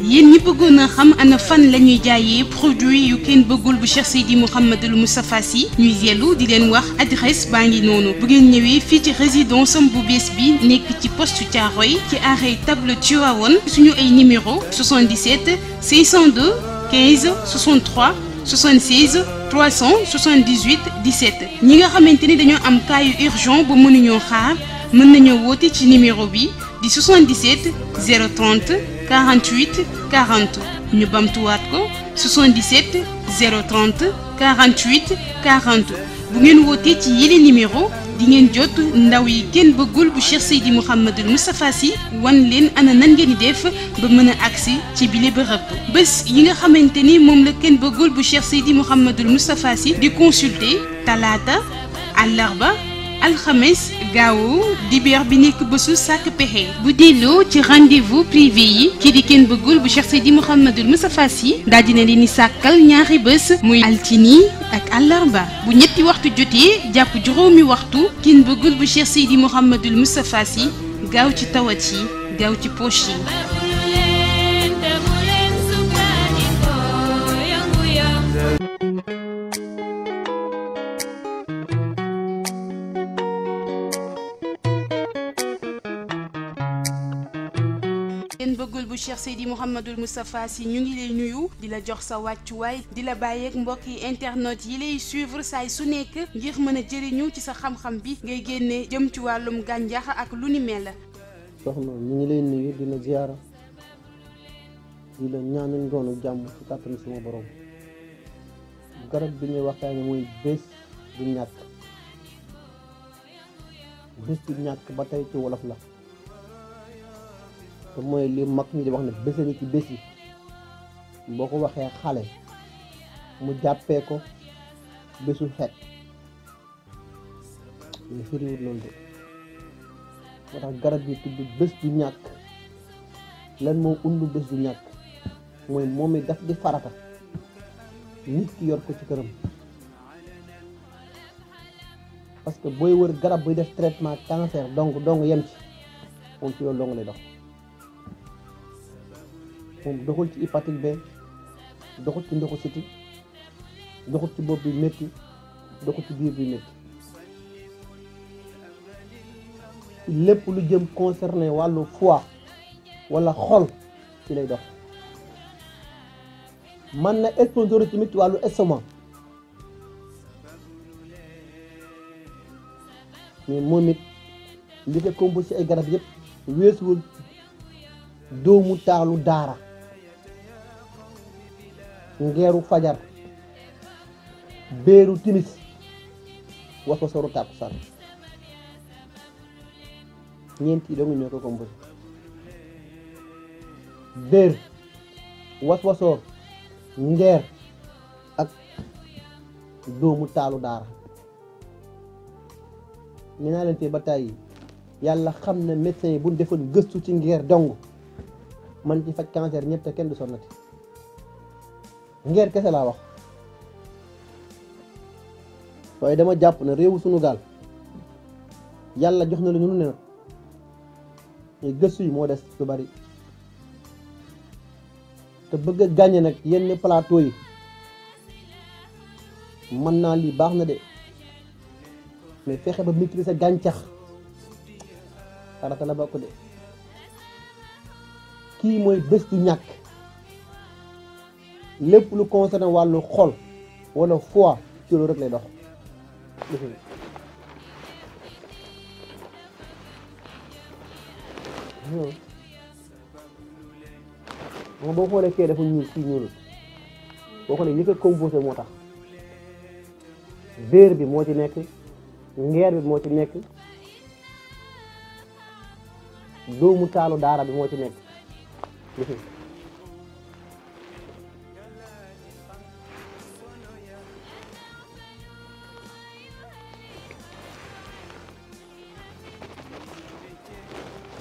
yéen ñi bëggoon a xam ana fan la ñuy jaayee produit yu kenn bëggul bu Cheikh Seydi Mouhamadul Moustapha Sy ñuy yellu di leen wax adresse baa ngi noonu bu ngeen ñëwee fii ci résidence am bu bees bi nekk ci poste Thiaroye ci arrêt table Tivaouane suñu ay numéro 77 602 15 63 76 378 17 ñi nga xamante ni dañoo am cas yu urgent bu mënuñoo xaar mën nañoo woote ci numéro bi di 77 030 48 40 ñu bamtuwaat ko 77 030 48 40 bu ngeen wootee ci yile numéro di ngeen jot ndaw yi kenn bëggul bu Cheikh Seydi Mouhamadul Moustapha Sy wan leen ana nan ngeen di def ba mën a agsi ci bile bërëb bés yi nga xamante ni moom la kenn bëggul bu Cheikh Seydi Mouhamadul Moustapha Sy di consulter talaata àllarba alxames gaawu dibéer bi nekk bésu sàkk pexe bu delloo ci rendez-vous privé yi kii di kenn bëggul bu Cheikh Seydi Mouhamadul Moustapha Sy daal dina leen di sàkkal ñaari bés muy altini ak àllarba bu ñetti waxtu jotee jàpp juróomi waxtu kenn bëggul bu Cheikh Seydi Mouhamadul Moustapha Sy gaaw ci tawat yi gaaw ci poche yi. kenn bëggul bu Cheikh Seydi Mouhamadul Moustapha Sy ñu ngi lay nuyu di la jox sa wàccuwaay di la bàyyeek mbokk yi internet yi lay suivre saay su nekk ngir mën a jëriñu ci sa xam-xam bi ngay génne jëm ci wàllum gàncax ak lu ni mel. soxna ñu ngi lay nuyu di la ziyaara di la ñaanal ngoonu jàmm ci kàttanu sama borom garab bi ñuy waxtaane mooy bés du ñàkk ba tey ci wolof la te mooy li mag ñi di wax ne bés ni ci bés yi boo ko waxee xale mu jàppee ko bésu xeet ñu firiwut loolu de moo tax garab yi tudd bés du ñàkk lan moo undu bés du ñàkk mooy moom it daf di farata nit ki yor ko ci këram parce que booy wër garab buy def traitement cancer donc yem ci moom ci loolu dong lay dox moom doxul ci hépatique B doxul ci ndoxu siti doxul ci bopp bi métti doxul ci biir bi métti lépp lu jëm concerné wàllu foie wala xol ci lay dox man na sponsor tamit wàllu estomac mais moom it li ko composé ci ay garab yëpp weesuwul doomu taalu daara ngeeru fajar béeru timis waso soru tàkkusaan ñeent yi dong ñoo ko composé béer waswasoor ngeer ak doomu taalu daara nee naa leen fii ba tàyyi yàlla xam na médecin yi buñ defoon gëstu ci ngeer dong man ci faj cancer ñëpp te kenn du sonnati ngeer kese laa wax waaye dama jàpp ne réewu sunu gaal yàlla jox na la ñu ne nag gëstu yi moo des lu bari te bëgg a gàññe nag yenn plateau yi mën naa lii baax na de mais fexe ba maîtriser gàncax farata la bokk de kii mooy bés du ñàkk lépp lu concerné wàllu xol wala foie ci loolu rek lay dox moom boo xoolee kee dafa ñuul kii ñuulut boo xoolee li ko composé moo tax béer bi moo ci nekk ngeer bi moo ci nekk doomu taalu daara bi moo ci nekk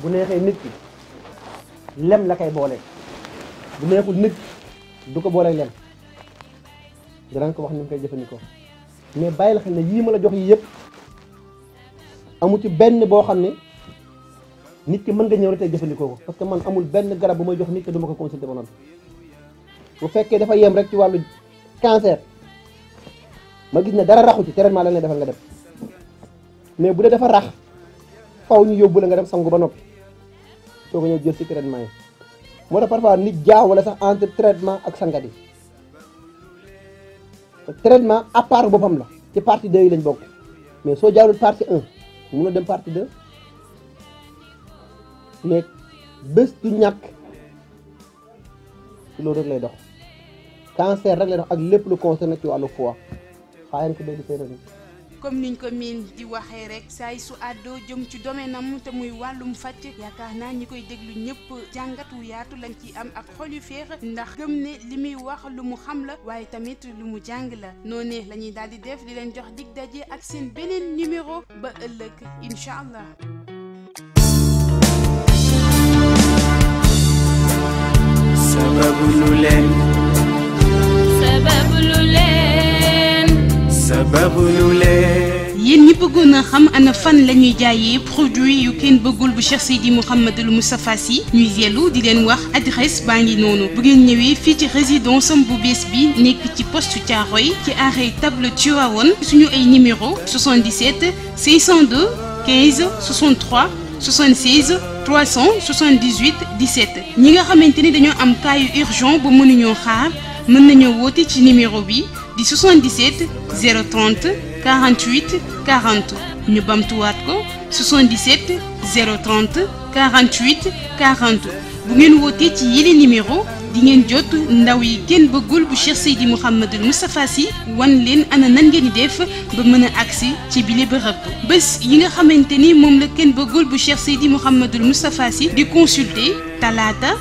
bu neexee nit ki lem la koy boole bu neexul nit du ko boole lem dinañ ko wax ni mu koy jëfandikoo mais bàyyi la xel ne yii ma la jox yi yëpp amu ci benn boo xam ne nit ki mën nga ñëw rek tey jëfandikoo ko parce que man amul benn garab bu may jox nit ki du ma ko consulter ba noppi bu fekkee dafa yem rek ci wàllu cancer ma gis ne dara raxu ci traitement la lay defal nga dem mais bu dee dafa rax faw ñu yóbbu la nga dem sangu ba noppi soo ko ñëw jël ci traitement yi moo tax parfois nit jaaw wala sax entre traitement ak sangat yi traitement à part boppam la ci partie 2 yi lañ bokk mais soo jaarul partie 1 mun a dem partie 2 mais bés du ñàkk ci loolu rek lay dox cancer rek lay dox ak lépp lu concerné ci wàllu foie xaaral ko day di fay comme niñ ko miin di waxee rek saay su àddoo jëm ci domaine am te muy wàllum faj yaakaar naa ñi koy déglu ñëpp jàngat wu yaatu lañ ci am ak xol yu féex ndax gëm ne li muy wax lu mu xam la waaye tamit lu mu jàng la noonee la ñuy daal di def di leen jox dig daje ak seen beneen numéro ba ëllëg incha allah. sababu lu leen yéen ñi bëggoon a xam ana fan la ñuy jaayee produit yu kenn bëggul bu Cheikh Seydi Mouhamadul Moustapha Sy ñuy yellu di leen wax adresse baa ngi noonu bu ngeen ñëwee fii ci résidence am bu bees bi nekk ci poste Thiaroye ci arrêt table Tivaouane suñu ay numéro 77 602 15 63 76 378 17 ñi nga xamante ni dañoo am cas yu urgent ba mënuñoo xaar mën nañoo woote ci numéro bi di 77 030 48 40 ñu bamtuwaat ko 77 030 48 40 bu ngeen wootee ci yile numéro di ngeen jot ndaw yi kenn bëggul bu Cheikh Seydi Mouhamadul Moustapha Sy wan leen ana nan ngeen di def ba mën a agsi ci bile bërëb bés yi nga xamante ni moom la kenn bëggul bu Cheikh Seydi Mouhamadul Moustapha Sy di consulter talaata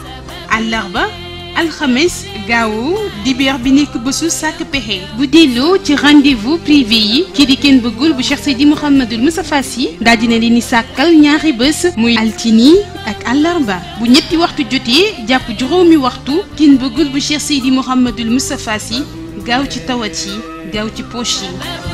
àllarba alxames gaawu dibéer bi nekk bésu sàkk pexe bu delloo ci rendez-vous privé yi kii di kenn bëggul bu Cheikh Seydi Mouhamadul Moustapha Sy daal dina leen di sàkkal ñaari bés muy altini ak àllarba bu ñetti waxtu jotee jàpp juróomi waxtu kenn bëggul bu Cheikh Seydi Mouhamadul Moustapha Sy gaaw ci tawat yi gaaw ci poche yi